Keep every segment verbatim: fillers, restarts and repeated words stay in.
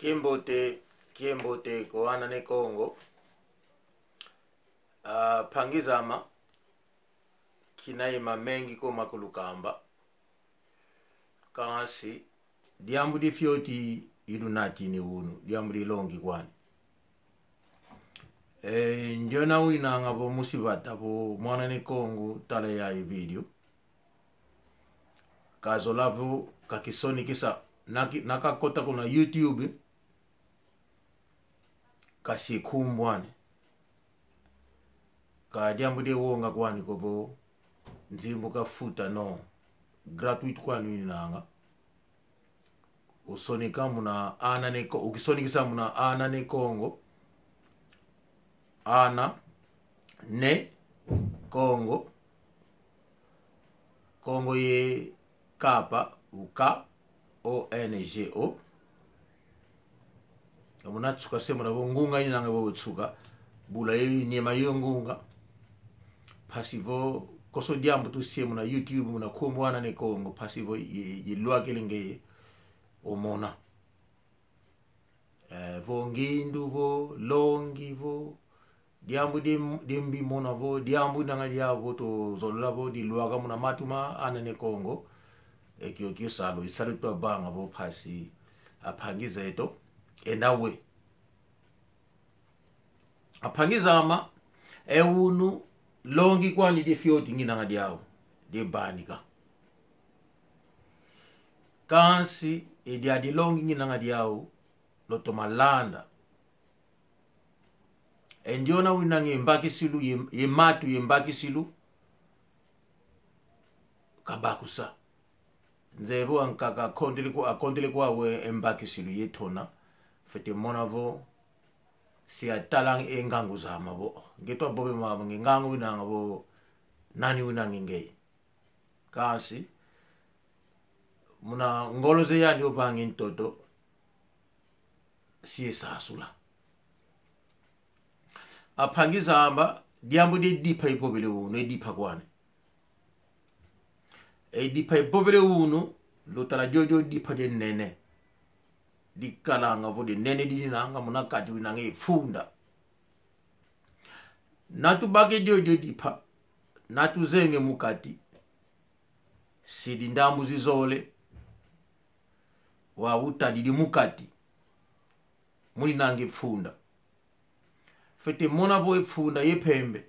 Kiambote, kiambote kwa ana ne Kongo. Ah, mpangi zame, kina ye mamengi ko ma kulukamba. Kansi, diambu dia fioti ilunatini unu, diambu dia longi kwani. E, ndiona winanga vo musi vata vo mwana ne Kongo tala yayi video. Kazola vo kakisonekesa, naki-, nakakota kuna YouTube, kasi nkumbu ani. Ka diambu dia wonga kwani ko vo nzimbu kafuta, no. Gratuit kwani winanga. Usoneka muna ana ne Ko-, ukisonekesa muna ana ne Kongo. Ana ne Kongo. Kongo ye kapa, u K, O N G O. Muna tsuka se muna vo ngunga inanga vo tsuka. Bula ye nyema yo ngunga. Mpasi vo konso diambu tusie muna YouTube, muna nkumbu ana ne Kongo. Mpasi vo ye, ye lwakele nge omona. Eh, vo ngindu vo, longi vo, diambu di, di mbi mona vo, diambu nanga diau vo tuzololo vo dilwaka muna matu ma ana ne Kongo. E kiokio salu, i salu twavanga vo mpasi a mpangi zeto. Enda we. A mpangi zame, e unu longi kwani dia fioti nginanga diau, dia vanika. Kansi, e diadi longi nginanga diau, lutoma landa. E ndiona winanga e mbakisilu, ye, ye matu ye mbakisilu, kabakusa. Nzeye vo ankaka akondele kwa, akondele kwa we e mbakisilu ye tona, fwete mona vo, si atalanga e ngangu zame vo. Nge twa vove mama nge ngangu winanga vo, nani winanga nge. Kansi, muna ngolo ze yandi ovanga e ntoto, si esasula. A mpangi zame, diambu dia dipa ivovele unu, e dipa kwani. E dipa ivovele unu, lutala diodio dipa dia nene. Dikalanga vo dia nene dinanga, muna kati winanga e funda. Na tubake diodio dipa, na tuzenge mu kati, sidi ndambu zizole, wa utadidi mu kati, muninanga e funda. Fwete mona vo e funda ye mpembe.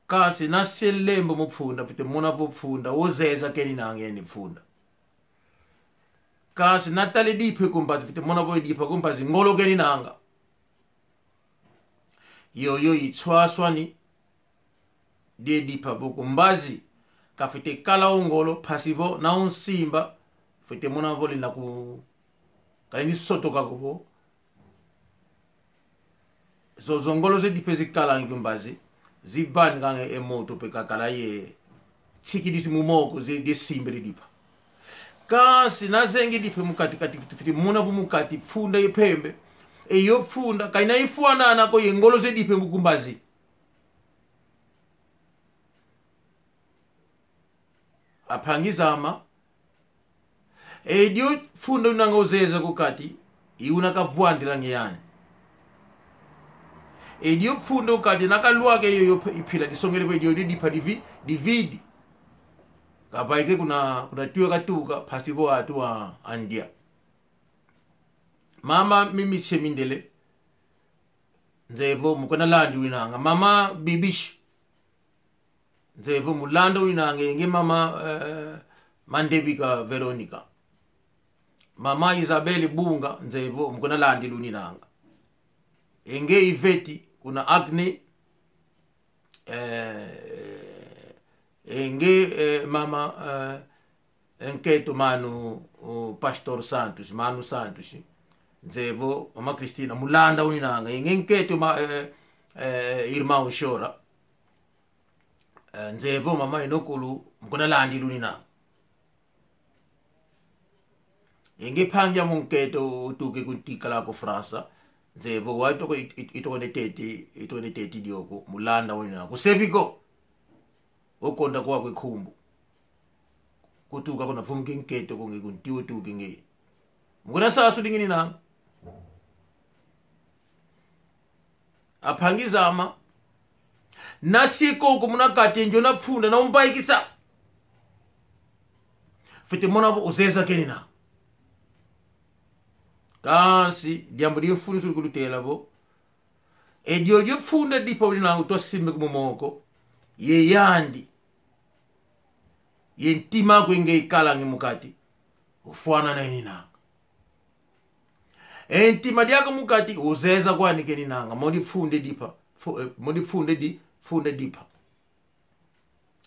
Kansi na sie nlembo mu funda, fwete mona vo funda, ozeza keninanga eni funda. Kansi na tale dipa ku mbazi, fwete mona vo dipa ku mbazi, ngolo keninanga. Yoyo i nswaswani dia dipa vo ku mbazi, kafwete kala o ngolo, mpasi vo na unsimba, fwete mona vo lenda ku, kani sotoka ko vo. Zozo ngolo ze dipa zikalanga ku mbazi, zivanikanga e moto mpe kakala ye, tsikidisi mu moko ze, ze simbele dipa. Kansi na zengi dipa mu kati kati, fwete mona vo mu kati, funda ye mpembe. E yo funda, kaina ifwanana ko ye ngolo ze dipa mu ku mbazi. A mpangi zame, e dio funda unanga ozeza ku kati, i una kavwandilanga yani. E dio funda u kati na kalwaka yoyo i mpila disongele vo e dio dipa divi-, dividi. Kavaike kuna, kuna tiwa katuka, mpasi vo atu a, andia. Mama Mimitse Mindele, nzeye vo mu kuna landi winanga. Mama Bibiche, nzeye vo mu landa winanga, e nge mama, eh, Mandebika Veronica. Mama Isabelle Bunga, nzeye vo mu kuna landi luninanga. E nge Yvette, kuna Acne, eh, e nge, eh, mama, eh, e nkento mano, o Pastor Santos, Mano Santos. Nzeye vo, mama Cristina, mu landa uninanga. E nge nkento ma, eh, eh, irmão Chora. Eh, nzeye vo mama ino kulu, mu kuna landi luninanga. E nge mpangi ame nkento utuke kuntikala ku França. Nzeye vo wa itoko it-, it-, itoko ne teti, itoko ne teti dioko, mu landa uninanga. Kusevi ko. Okonda kwakwe nkumbu. Kutuka kuna vumuki nkento ko nge kunti utuke nge. Mukuna sasudi ngininanga. Ampangi zame. Nasi koko muna kati ndiona funda na umbaikisa. Fwete mona vo uzeza kenina. Kansi, diambu dia mfunu sudi kulutela vo. E diodio funda dipa uninanga utwa simbe ku mumoko. Ye yandi. Ye ntima kwe nge ikalangi mu kati. Ufwana na ininanga. E ntima diaka mu kati, uzeza kwani keninanga. Modi funda dipa. Fu-, eh, modi funda di, funda dipa.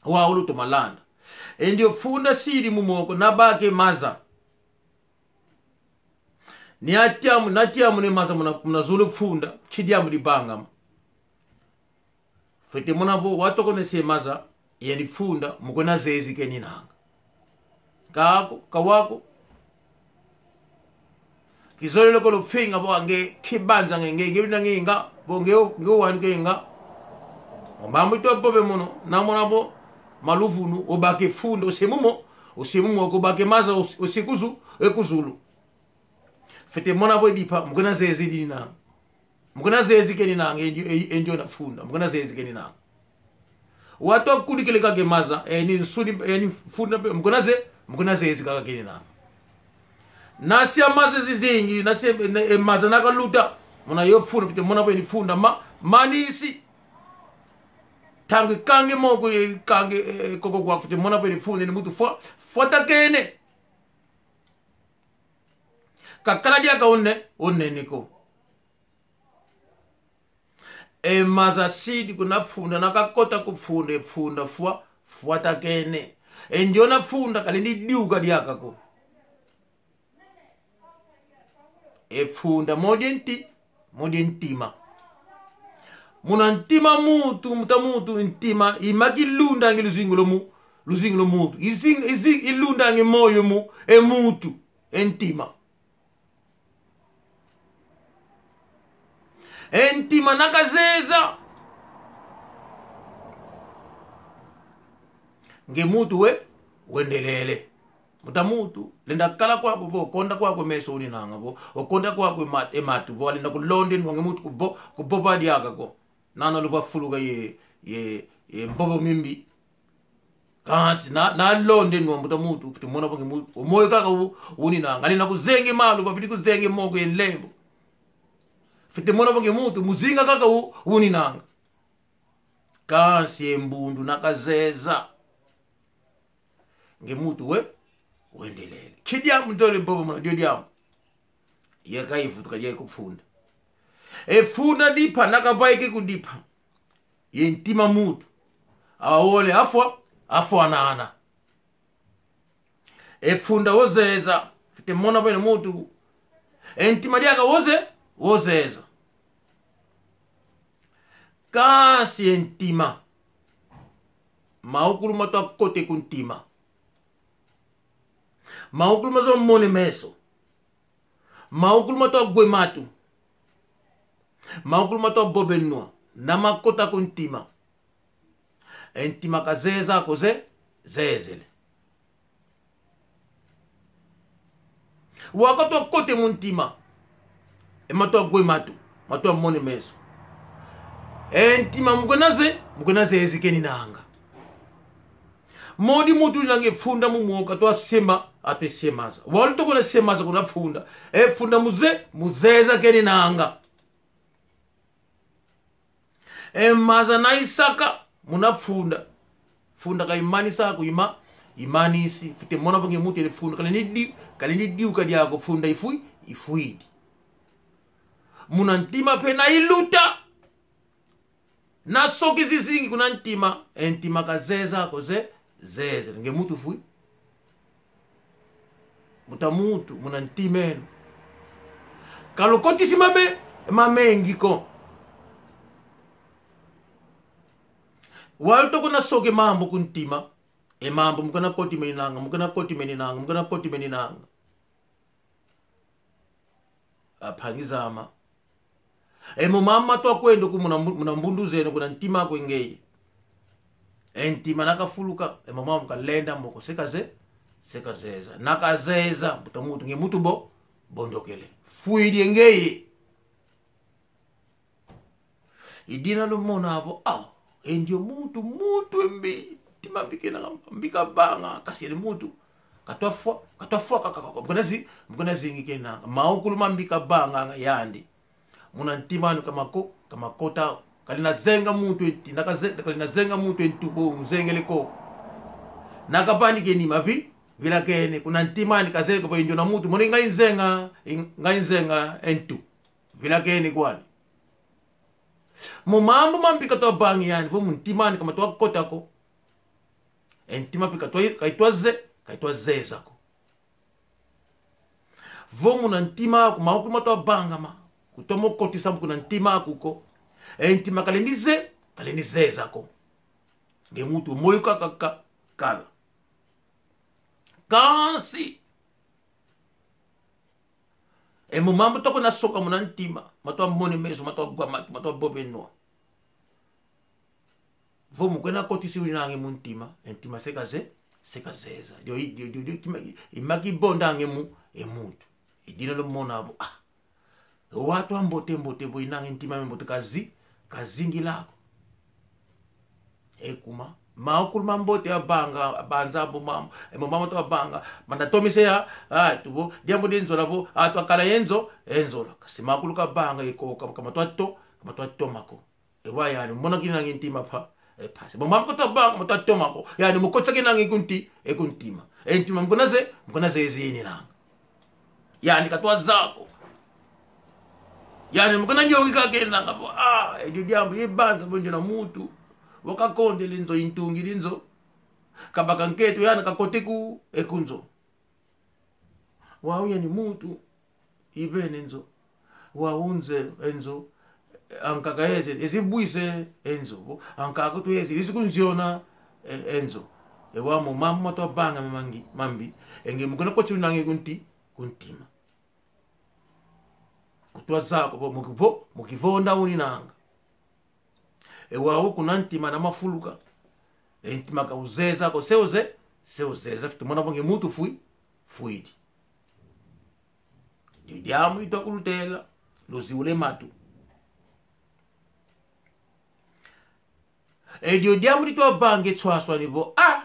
Wa ulutoma landa. E ndio funda sidi mumoko, nabake maza. Ni atiamu, natiamu ne maza muna, muna zulu funda, kidiamu dibangama. Fwete mona vo, watoko ne se maza, yeni funda, mukuna zezi keninanga. Kako, kawako. Kizolele kolo finga vo nge kibanza nge, nge, nge, nge, nga, vo nge, nge wani ke nga. Mubambu to bobe mono, na mona vo, maluvunu, obake funda, ose mumo, ose mumo, obake maza, ose, ose kuzu, e kuzulu. Fwete mona vo dipa, mukuna zezi dina. Mukuna zezi keninanga, e ndio, e, e ndiona funda. Mukuna zezi keninanga. Watwa kudikile kake maza, e ni nsuni, e ni funda pe, mukuna ze, mukuna zezi kaka keninanga. Nasi a maza zizingi, nasi e, e maza nakaluta. Muna yo funda, fwete mona vo ni funda, ma, manisi. Tangu ikange moko, ikange, e, koko kwa, fwete mona vo ni funda, ni mutu fwa, fwatakene. Kakala diaka one, one niko. E maza sidi kuna funda, nakakota ku funda, e funda fwa, fwatakene. E ndiona funda, kalendi diuka diaka ko. E funda, modi nti, modi ntima. Muna ntima mutu, mbuta muntu, ntima, ima kilundangi luzingu lo mu, luzingu lo mutu. Izi-, izi-, ilundangi moyo mu, e mutu, e ntima. E ntima nakazeza. Nge mutu we, wendelele. Mbuta muntu, lenda kala kwaku vo, konda kwaku meso uninanga vo, okonda kwaku e mat-, e matu vo, alenda kulonde nwa nge mutu kuvo, kuvo ba diaka ko. Nana luva fuluka ye, ye, ye mbobo mimbi. Kansi na, nalonde nwa mbuta muntu, fwete mona vo nge mutu, omoyo kaka u-, uninanga. Alenda kuzenge malu, vavidi kuzenge moko ye nlembo. Fwete mona vo nge mutu, muzinga kaka u-, uninanga. Kansi e mbundu nakazeza. Nge mutu we, wendelele. Kidia mundole bobo muna dio diamu. Yeka ivutuka ye ku funda. E funda dipa, nakavaike ku dipa. Ye ntima mutu. Awole afwa, afwanana. E funda wozeza. Fwete mona vo e mutu. E ntima diaka woze, wozeza. Kansi e ntima. Maukulu matwa kote ku ntima. Maukulu matwa mone meso. Maukulu matwa gwe matu. Maukulu matwa bobe nwa. Na makota ku ntima. E ntima kazeza ko ze, zezele. Wakatwa kote mu ntima. E matwa gwe matu. Matwa mone meso. E ntima mukuna ze, mukuna zezi keninanga. Modi mutu uninanga e funda mu moko, atwa sema, atwa semaza. Walutoko na semaza kuna funda. E funda muze, muzeza keninanga. E maza naisaka, muna funda. Funda kaimanisa ko ima, imanisi. Fwete mona vo nge mutu e funda. Kalendi di, kalendi diuka diaka ko funda ifwi, ifwidi. Muna ntima pe nailuta. Na soki zizingi kuna ntima, e ntima kazeza ko ze, zeze. Nge mutu fwi. Mbuta muntu, muna ntima eno. Kalukotisi mame, mamengi ko. Walutoko na soki mambu ku ntima. E mambu, mukuna koti meninanga, mukuna koti meninanga, mukuna koti meninanga. Ampangi zame. E mo mama twakwenda ku muna mbu-, muna mbundu zeno kuna ntima kwe ngeye. E ntima nakafuluka, e mo mama kalenda moko se kaze-, se kazeza. Nakazeza, mbuta muntu nge mutu bo, bondokele. Fwidi e ngeye. I dina lumona vo, ah, e ndio muntu, muntu e mbi, ntima mbi kena, mbi kavanga, kasi yandi muntu katwa fwa, katwa fwa, ka, ka, ka, mu kuna zi-, mu kuna zingi kena, maokulu ma mbi kavanga yandi. Muna ntima anu ka mako-, ka makota, kali na zenga muntu e nti-, na kaze-, kali na zenga muntu e ntu ko, nzengele ko. Na kavani keni mavi, vilakene, kuna ntima ani kazeye ko vo e ndiona muntu, mone ngai nzenga, ngai nzenga e ntu. Vilakene kwani. Mo mambu ma mbi katwa vangi yani, vo mu ntima ani ka matwa kota ko. E ntima mpe katwa, kaitwa ze-, kaitwa zeza ko. Vo muna ntima aku, maokulu matwa vangama, kutwa mo kotisa mu kuna ntima aku ko. E ntima kalendi ze-, kalendi zeza ko. Nge muntu moyo ka, ka, ka, kala. Kansi, e mo mambu toko na soka muna ntima, matwa mone meso, matwa gwa matu, matwa vova e nwa. Vo mu kwenda kotisi winange mu ntima, e ntima se kaze-, se kazeza. Dio, dio, dio, dio, kima, i maki vondange mu, e muntu. I dina lumona vo, ah. O watu ambote mbote vo inange ntima mbote kazi-, kazingila ko. E kuma, maokulu mambote avanga, avanza vo mam-, e mo mambu twa vanga, manda tomise ya, ah, tu vo, diambu di nzola vo, ah, twakala e nzo-, e nzola. Kasi maokulu kavanga, e ko, ka, ka matwa to-, ka matwa toma ko. E wa yani, mona kinange ntima pa, e pasi. Mo mambu katwa vanga, matwa toma ko. Yani, mu kotisa kinange ku nti-, e ku ntima. E ntima mu kuna ze-, mu kuna zezi ni nanga. Yani, katwa zako. Yani, mu kuna niongi ka kenanga vo, ah, e dio diambu, ye banza vo ndiona muntu. Wakakondele nzo, intungidi nzo. Kabaka nketo, yani, kakote ku, e ku nzo. Wau yani muntu, ivene nzo. Wau nze-, e nzo, ankaka eze, ezi bwise e nzo. Ankaka tu ezi, ezi kunziona e, e nzo. E wa mo mambu matwa vanga mangi, mambi. E nge mu kuna kotisa winange ku nti-, ku ntima. Kutwa zako vo, mu kivo-, mu kivonda uninanga. E wau kuna ntima na mafuluka. E ntima kauzeza ko se uze-, se uzeza. Fiti mona vo nge muntu fwi-, fwidi. Dio diambu itwa kulutela, luziula e matu. E dio diambu ditwa vange nswaswani vo, ah!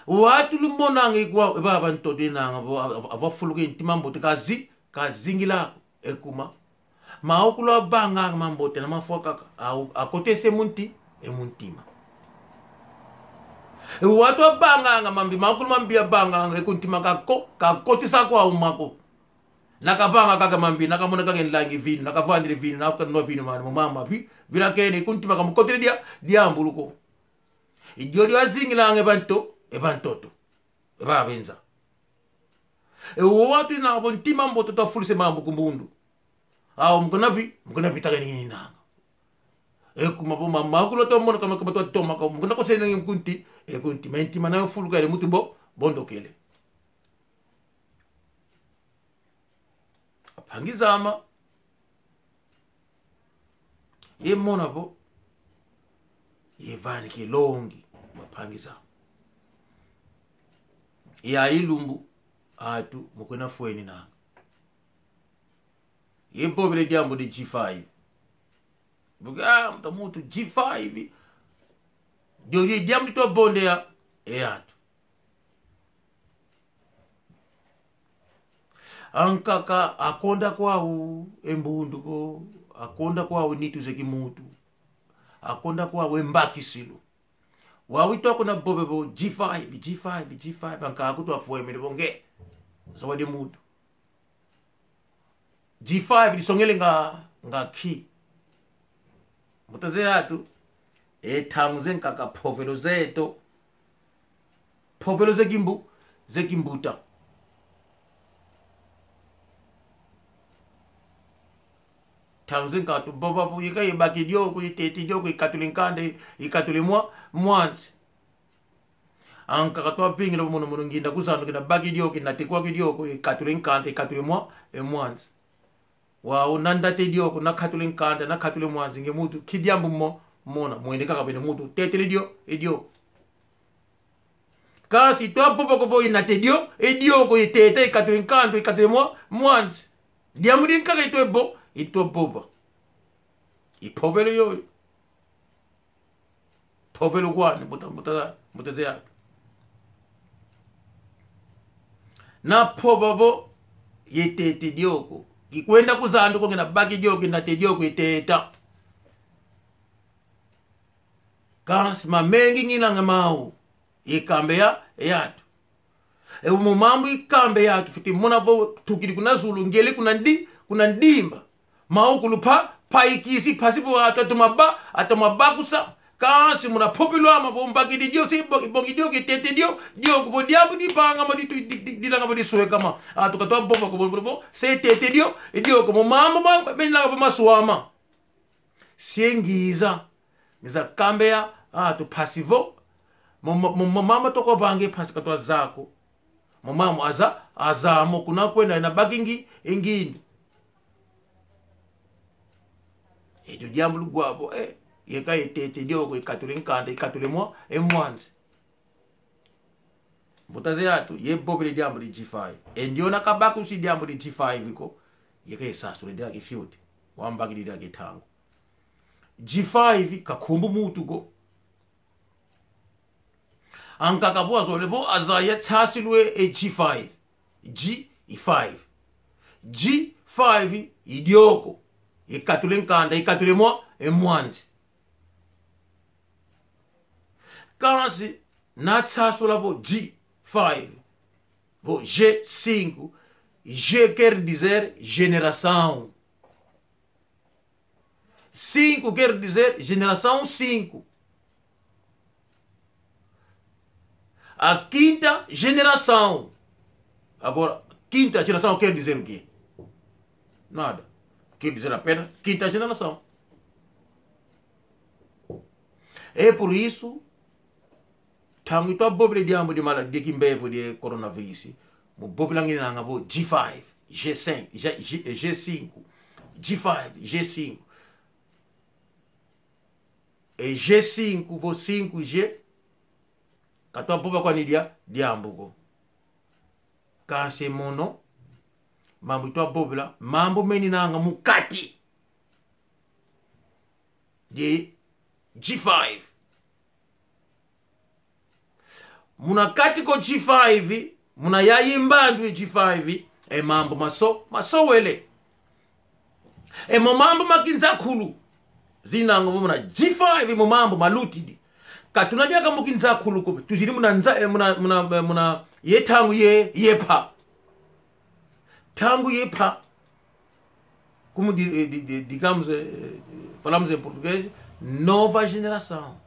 Watu lumonanga ikwa, e baba ntoto inanga vo, a, a, avafuluke ntima mbote kazi-, kazingila ko. E kuma. Maokulu avanganga mambote na mafwa kaka, a, akotese mu nti-, e mu ntima. E watu avanganga mambi, maokulu mambi avanganga, e ku ntima kako-, kakotisa kwau mako. Na kavanga kaka mambi, na kamona kaka nlangi vinu, na kavandile vinu, na kanwa vinu mani, mo mama vi-, vilakene, e ku ntima kamukotele dia-, diambulu ko. I diodio azingilanga e banto-, e bantoto. E babenza. E wo watu ina vo ntima mbote twafulise mambu ku mbundu. Awu mu kuna vi-, mu kuna vitakani nanga. E kuma vo ma-, maokulu twamona kama, kama twatoma ka, mu kuna kotisa nge ku nti-, e ku ntima, e ntima na yo fuluka ele muntu vo, bondokele. Ampangi zama. Ye mona vo. Ye vani kilongi. Ampangi zama. Ya ilumbu. Atu, mu kuna fweni nanga. Ye vovele diambu di G five. Buka, ah, mta muntu G five. Dio, dio, diambu ditwa vonde ya. E atu. Ankaka akonda kwau e mbundu ko, akonda kwau nitu ze kimuntu, akonda kwau e mbakisilu. Wau itwa kuna vove vo G five, G five, G five, ankaka kutwa fwemene vo nge. Zawadi muntu. G five disongele nga, nga ki. Mbuta ze atu, e ntangu ze nkaka mpovelo zeto. Mpovelo ze kimbu-, ze kimbuta. Ntangu ze nkaka tuvova vo yeka yibaki dioko, yiteti dioko, yikatule nkanda, yikatule mwa-, mwanzi. Ankaka twavingila mono mono nginda kuzanu kina baki dioko, kina tekwa ki dioko, ikatule nkanda, ikatule mwa-, e mwanzi. Wau na ndate dioko, na katule nkanda, na katule mwanzi, nge muntu, ki diambu mo-, mona, mwene kaka bene muntu, tetele dio-, e dioko. Kansi itwa vova ko vo inata e dio, e dioko iteta, ikatula e nkandu, ikatula e mwa-, mwanzi. Diambu dinkaka itwa vo-, itwa vova. I mpovelo yoyo. Mpovelo kwani, mbuta, mbuta, mbuta ze atu. Na mpova vo, yeteta e dioko. Kikwenda ku zandu ko ngina baki dioko, inata e dioko, iteta. Kansi mamengi nginanga mau. Ikamba ya, e atu. E mo mambu ikamba ya atu fwete mona vo tukidi kuna zulu, ngele kuna ndi-, kuna ndimba. Mau kulu pa, pa ikisi, pasi vo atu, atoma ba, atoma bakusa. Kansi muna populama vo mbakidi dio, se bo-, bongi dio, ketete dio, dio kuvo diambu divanga mo ditu, di, di, dilanga vo diswekama. Atu katwa vova ko vo, vo, vo, se tete dio, dio ko mo mambu ma, menanga vo maswama. Sie ngiza, ngiza kamba ya atu pasi vo, mo, mo, mo, mo mama toko bange pasi katwa zaya ko. Mo mama aza, aza mo kuna kwenda ina baki ngi-, ngini. Edio diambu lugwa vo, eh, yeka yetete dioko ikatula e nkanda, ikatula e mwa-, e mwanzi. Mbuta ze atu, yevovele diambu di G five. E ndiona kabakusi diambu di G five ko, yeka yesasula diaka e fioti. Wambakidi diaka e ntangu. G five ka nkumbu muntu ko. Ankaka vo azole vo azaya nsasilwa e G five. G i five. G five i dioko. Ikatula e nkanda, ikatula e mwa-, e mwanzi. Kansi, na nsasula vo G five, vo G cinco, G quer dizer geração. Cinco quer dizer geração cinco. A quinta geração. Agora, quinta geração quer dizer o quê? Nada. Quer dizer apenas quinta geração. É por isso, ntangu itwa vovela diambu di mala-, di kimbevo di coronavírus, mo vovela nginanga vo G five, G cinco, G, G, G cinco, G five, G cinco. E G cinco, vo cinco G, katwa vova kwani dia-, diambu ko. Kansi mono, mambu itwa vovela, mambu meninanga mu kati di G five. Muna kati ko G five, muna yayi mbandu G five, e mambu maso-, masowele. E mo mambu ma kinzakulu. Zinanga vo muna G five mo mambu malutidi. Ka tuna diaka mu kinzakulu ko, tuzidi muna nza-, eh, muna, muna, eh, muna ye ntangu ye, ye mpa. Ntangu ye mpa. Como di-, eh, di-, di-, digamos, eh, falamos em português, nova geração.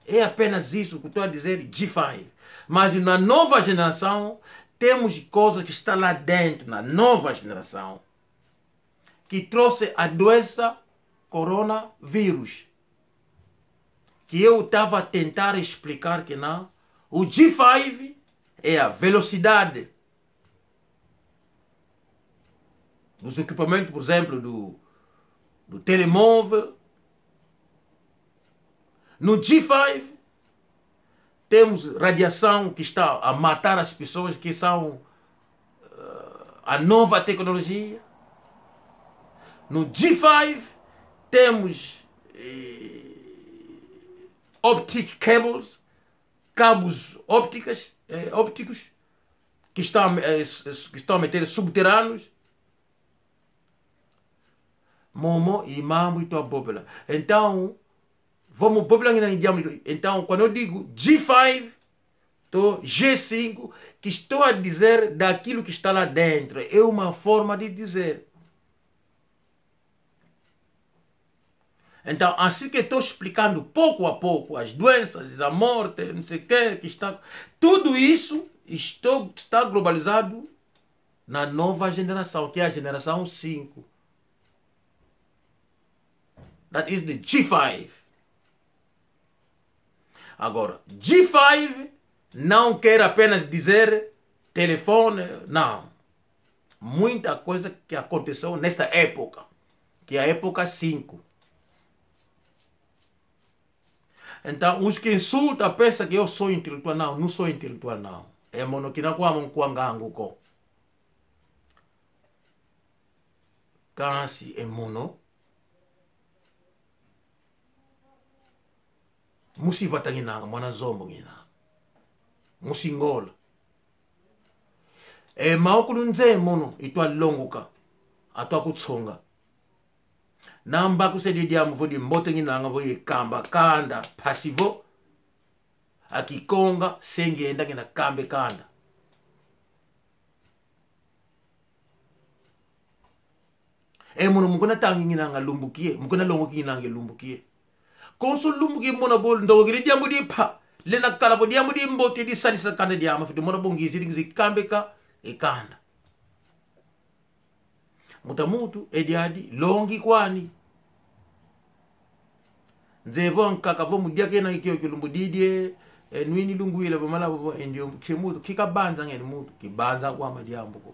É apenas isso que estou a dizer, G five. Mas na nova geração, temos coisa que está lá dentro, na nova geração, que trouxe a doença coronavírus. Que eu tava a tentar explicar que não, o G five é a velocidade dos equipamentos, por exemplo, do, do telemóvel. No G five, temos radiação que está a matar as pessoas, que são, eh, a nova tecnologia. No G five, temos, eh, optic cables, cabos ópticas, eh, ópticos, que estão, eh, s-, s-, que estão a meter subterrâneos. Momo i mambu itwa vovela. Então, vamos vovela ngina diambu. Então, quando eu digo G five, to G cinco, que estou a dizer daquilo que está lá dentro. É uma forma de dizer. Então, assim que estou explicando pouco a pouco as doenças, a morte, não sei o quê, que está, tudo isso estou, está globalizado na nova geração, que é a geração cinco. That is the G five. Agora, G five não quer apenas dizer telefone, não. Muita coisa que aconteceu nesta época, que é a época cinco. Então, os que insultam, pensa que eu sou intelectual. Não, não sou intelectual, não. E mono kina kwame nkwa ngangu ko. Kansi e mono musi vata nginanga, mwana Zombo nginanga. Musi Ngola. E mau kulu nze mono itwa longoka, atwa kutsonga. Namba kusedi diambu vo dimbote nginanga vo ye kamba kanda, mpasi vo a Kikonga se ngienda ngina kambe kanda. E mono mu kuna tangi nginanga lumbu kie, mu kuna longoki nginanga lumbu kie. Konso lumbu kie mona vo ndongokele diambu dimpa, lenda kala vo diambu dimbote disadisa kanda diame, fiti mona vo ngizidi ngizi kambeka e kanda. Muta mutu, e diadi longi kwani. Nze vo ankaka vo mu diakena kiokio lumbu didi, e, nwini lungwila vo mala vo, e ndio ke mutu, kika banza ngeni mutu, kibanza kwame diambu ko.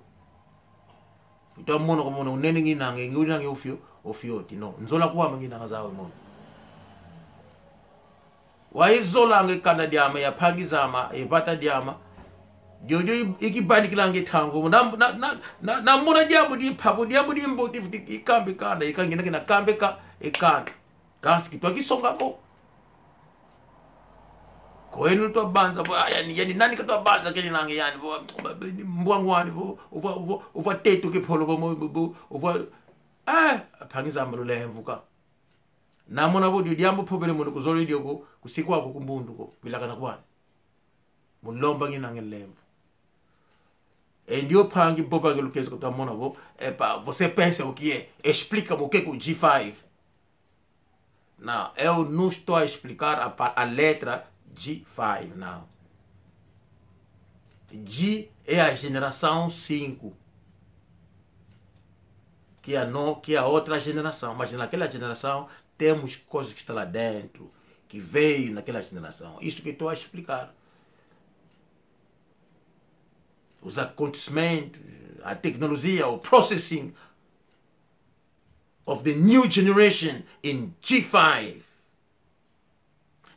Itwa mono ko mono, unene nginanga, nginanga ofio, ofioti, no. Nzola kwame nginanga zau e mono. Waizolanga e kanda diame, ya mpangi zame, e vata diame. Diodio i-, ikivanikilanga e ntangu. Na, na, na, na, na mona diambu dimpa ko, diambu dimbote fiti ikambe kanda, ikangina kina kambeka e kanda. Kansi kitwa kisonga ko. Ko eno twa banza, vo, ah, yani, yani, nani katwa banza, keni nange yani, vo, mbwa ngwani, vo, uva, uva, uva teto ke polo, vo, vo, vo, uva, eh, mpangi zame lulemvuka. Na mona vo dio diambu mpovele mono kuzolo dio ko, kusikwa ko kumbundu ko, kwilakana kwani. Mu lomba nginanga lemvo. E ndio mpangi, mpangi Lukezo katwa mona vo, epa, você pensa o que é? Explica-me o que que o G five. Não, eu não estou a explicar a pa-, a letra G five, não. G é a geração cinco. Que a no-, que a outra geração. Mas naquela geração temos coisas que está lá dentro, que veio naquela geração. Isso que estou a explicar. Os acontecimentos, a tecnologia, o processing of the new generation in G five.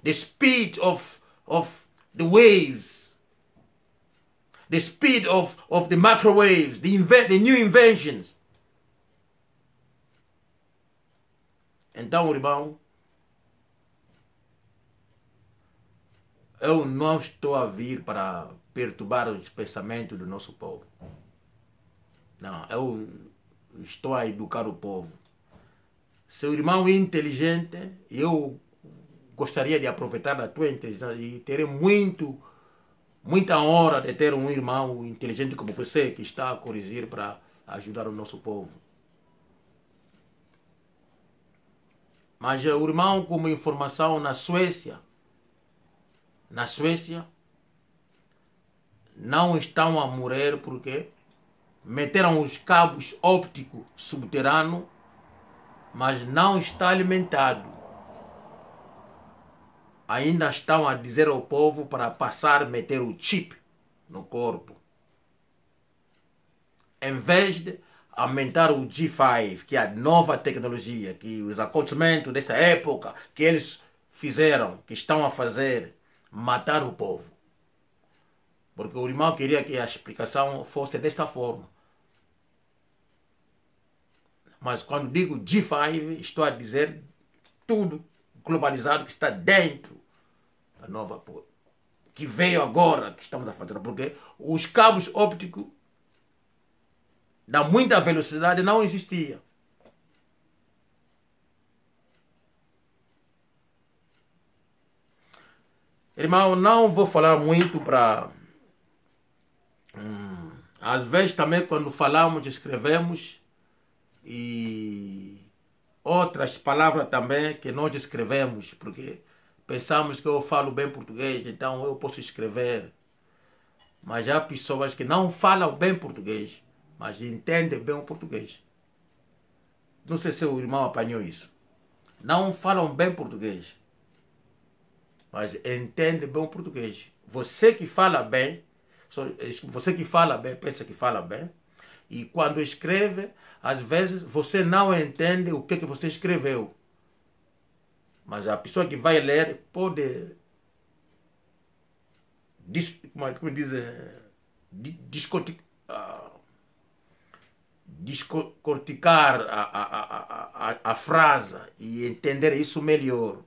The speed of, of the waves. The speed of, of the microwaves, the inve-, the new inventions. Então, irmão, eu não estou a vir para perturbar os pensamentos do nosso povo. Não, eu estou a educar o povo. Seu irmão é inteligente, e eu gostaria de aproveitar da tua inteligência e terei muito, muita honra de ter um irmão inteligente como você que está a corrigir para ajudar o nosso povo. Mas, eh, o irmão, como informação, na Suécia, na Suécia, não estão a morrer porque meteram os cabos ópticos subterrâneos, mas não está alimentado. Ainda estão a dizer ao povo para passar meter o chip no corpo. Em vez de aumentar o G five, que é a nova tecnologia, que os acontecimentos desta época que eles fizeram, que estão a fazer, matar o povo. Porque o irmão queria que a explicação fosse desta forma. Mas quando digo G five, estou a dizer tudo globalizado que está dentro da nova po-, que veio agora, que estamos a fazer, porque os cabos ópticos da muita velocidade não existia. Irmão, não vou falar muito para, hum, às vezes também quando falamos, escrevemos e outras palavras também que nós escrevemos, porque pensamos que eu falo bem português, então eu posso escrever. Mas há pessoas que não falam bem português, mas entendem bem o português. Não sei se o irmão apanhou isso. Não falam bem português, mas entendem bem o português. Você que fala bem, só, você que fala bem, pensa que fala bem, e quando escreve, às vezes você não entende o que que você escreveu. Mas a pessoa que vai ler pode dis-, como é, como diz, eh, di-, discoti-, ah, discorticar a, a, a, a, a, a frase e entender isso melhor.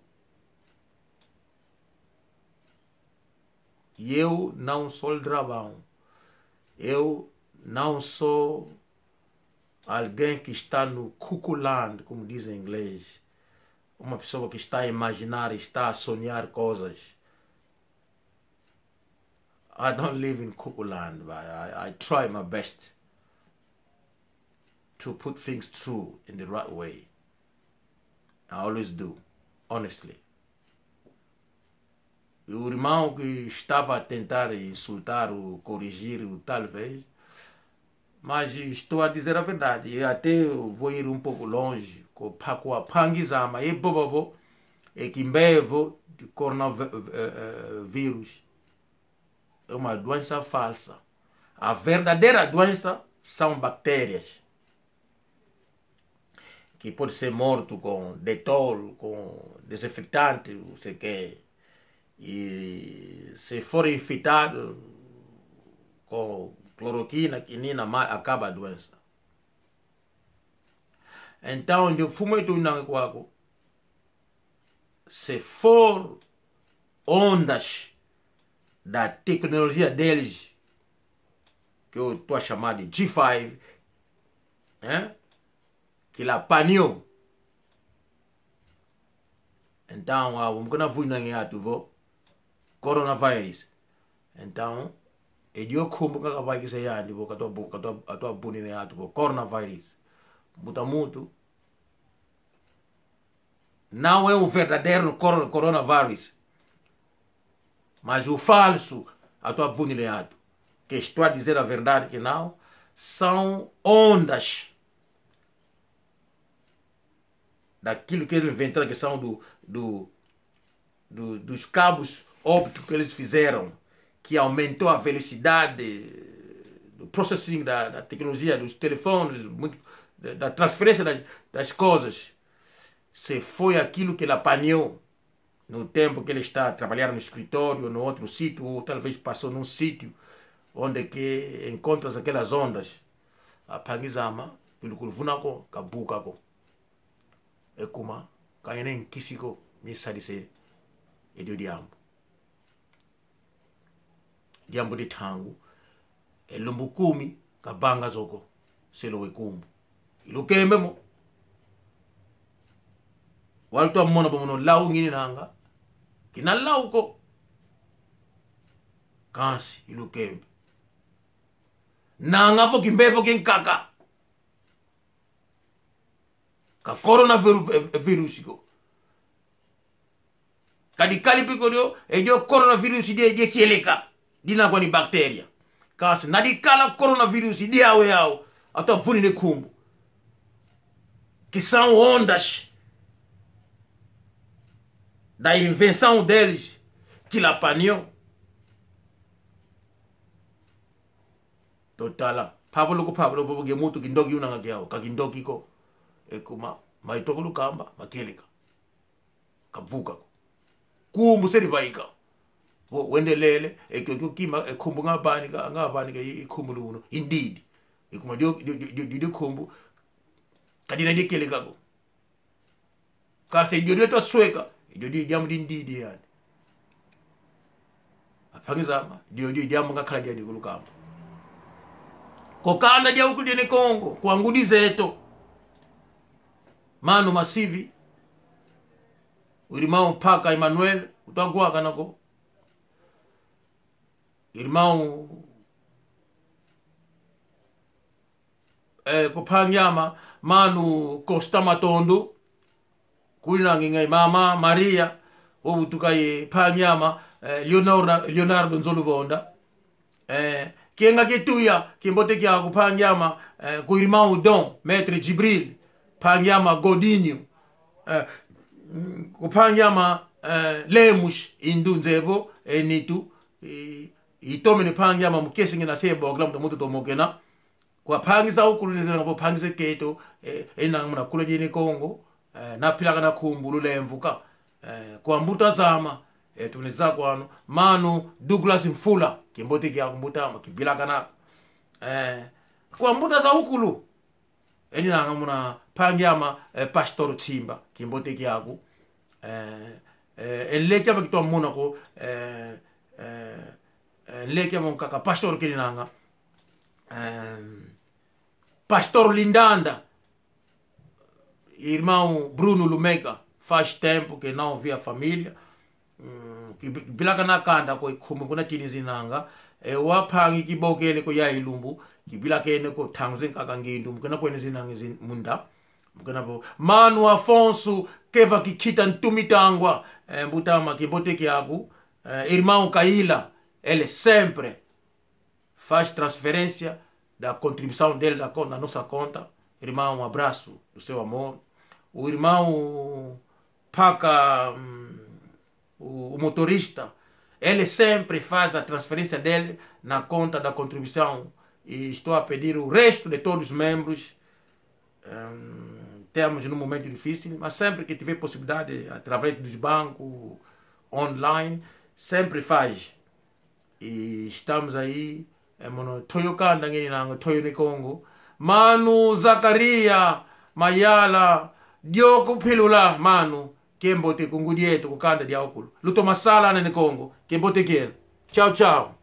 E eu não sou aldrabão. Eu não sou alguém que está no cuckoo land, como dizem em inglês. Uma pessoa que está a imaginar, está a sonhar coisas. I don't live in cuckoo land, but I, I try my best to put things through in the right way. I always do, honestly. E o irmão que estava a tentar insultar ou corrigir, ou talvez, mas estou a dizer a verdade, e até vou ir um pouco longe, ko pa ko a mpangi zame, e bobobo, e kimbevo de coronavírus. É uma doença falsa. A verdadeira doença são bactérias. Que pode ser morto com Dettol, com desinfetante, não sei o quê. E se for infectado com cloroquina, quinina, ma-, acaba a doença. Então, de fumo e tudo na quaco. Se for ondas da tecnologia deles, que eu tô a chamar de G five, hein? Que lá paniu. Então, a um que na vui na atu vo coronavirus. Então, e dio kumbu ka kabai kisa yandi vo katua bu-, katua, atua buni na atu vo coronavirus. Muta mutu. Não é o verdadeiro coro-, coronavirus, mas o falso, atua vuni le atu. Que estou a dizer a verdade que não, são ondas daquilo que eles inventaram, que são do, do, do, dos cabos ópticos que eles fizeram, que aumentou a velocidade do processing da, da tecnologia, dos telefones, muito, da, da transferência das, das coisas. Se foi aquilo que ele apanhou no tempo que ele está a trabalhar no escritório, no outro sítio, ou talvez passou num sítio onde que encontras aquelas ondas. A mpangi zame, ilukuluvuna ko, kabuka ko. E kuma, ka ene nkisi ko, mi sadise, e dio diambu. Diambu di ntangu, e lumbu kumi, kabanga zo ko, selo we kumbu. Ilukembe mo. Wala tua mona bo mono lau ngini nanga. Kina lau ko. Kansi, ilukembe. Nanga vo kimbevo kinkaka. Ka coronavirus, eh, virus ko. Kadi kali piko dio, e dio coronavirus die, die kieleka. Dina kwani bactéria. Kansi, na dikala coronavirus die awe au. Atua vuni ne kumbu. Que são ondas da invenção deles. Que la panion. Totala. Pablo ko Pablo, bobo ge mutu kindoki unanga kiao, ka kindoki ko. E kuma, mai toko lukamba, makieleka. Kavuka ko. Kumbu seri baika. Wo, wendelele, e kio kio kima, e kumbu nga banika, nga banika, i, i kumbu luno, indidi. E kuma dio, dio, dio, dio, dio kumbu, kadina die kieleka ko. Kansi dio dio tua sweka, dio dio diambu dindidi yani. A mpangi zame, dio dio diambu ngakala diadi kulukamba. Ko kanda dia ukulu dia ne Kongo, kwa ngudi zeto. Manu Masivi, o irmão Paka Emmanuel, utua gwakana ko. Irmão, eh, ko mpangi ame, Manu Costa Matondo, kuli nangi ngai mama Maria, obutuka ye mpangi ame, eh, Leonardo, Leonardo Nzoluvonda. Eh, kienga kituya, kimbote kia ko mpangi ame, eh, ko irmão Dom, Maître Djibril, mpangi ame Godinho, eh, mm, ko mpangi ame, eh, Lemos, indu nzevo, e nitu, i, itomene mpangi ame mukesi ngina se bokela muta mutu tomokena. Kwa mpangi za ukulu nezela ngabo mpangi ze keto, eh, ena muna kula jene Kongo, eh, na pilaka na kumbu lulemvuka. Eh, kwa mbuta zama, eh, tuneza kwano, mano Douglas Mfula, kimbote kiaku mbuta ama, kivilakana ko. Eh, kwa mbuta za ukulu, eninanga muna mpangi ama, eh, Pastor Tsimba, kimbote kiaku. Eh, eh, e nleke ama kitwa muna ko, eh, eh, eh, nleke ama nkaka Pastor kininanga. Eh, Pastor Lindanda, irmão Bruno Lumeka, faz tempo que não via família. Mm, ki-, kivilakana kanda ko, e nkumbu kuna kinizinanga. E wau mpangi kibokele ko ya ilumbu, kivilakene ko, ntangu ze nkaka ngindu, mukena kwene zinanga zin-, munda. Mukena vo. Mano Afonso, keva kikita ntumi tangwa. Eh, mbuta ama, kimbote kiaku. Eh, irmão Kaila, ele sempre faz transferência da contribuição dele da conta, da nossa conta. Irmão, um abraço do seu amor. O irmão Paca, hum, o, o motorista, ele sempre faz a transferência dele na conta da contribuição. E estou a pedir o resto de todos os membros. Hum, temos num momento difícil, mas sempre que tiver possibilidade, através dos bancos, online, sempre faz. E estamos aí, eh, mono, toyo kanda ngeninanga, toyo Ne Kongo. Mano Zacaria Mayala, dioku pilula, mano, kimbote ku ngudi eto, ku kanda dia ukulu. Luto masala na Ne Kongo, kimbote kieno. Tchau, tchau.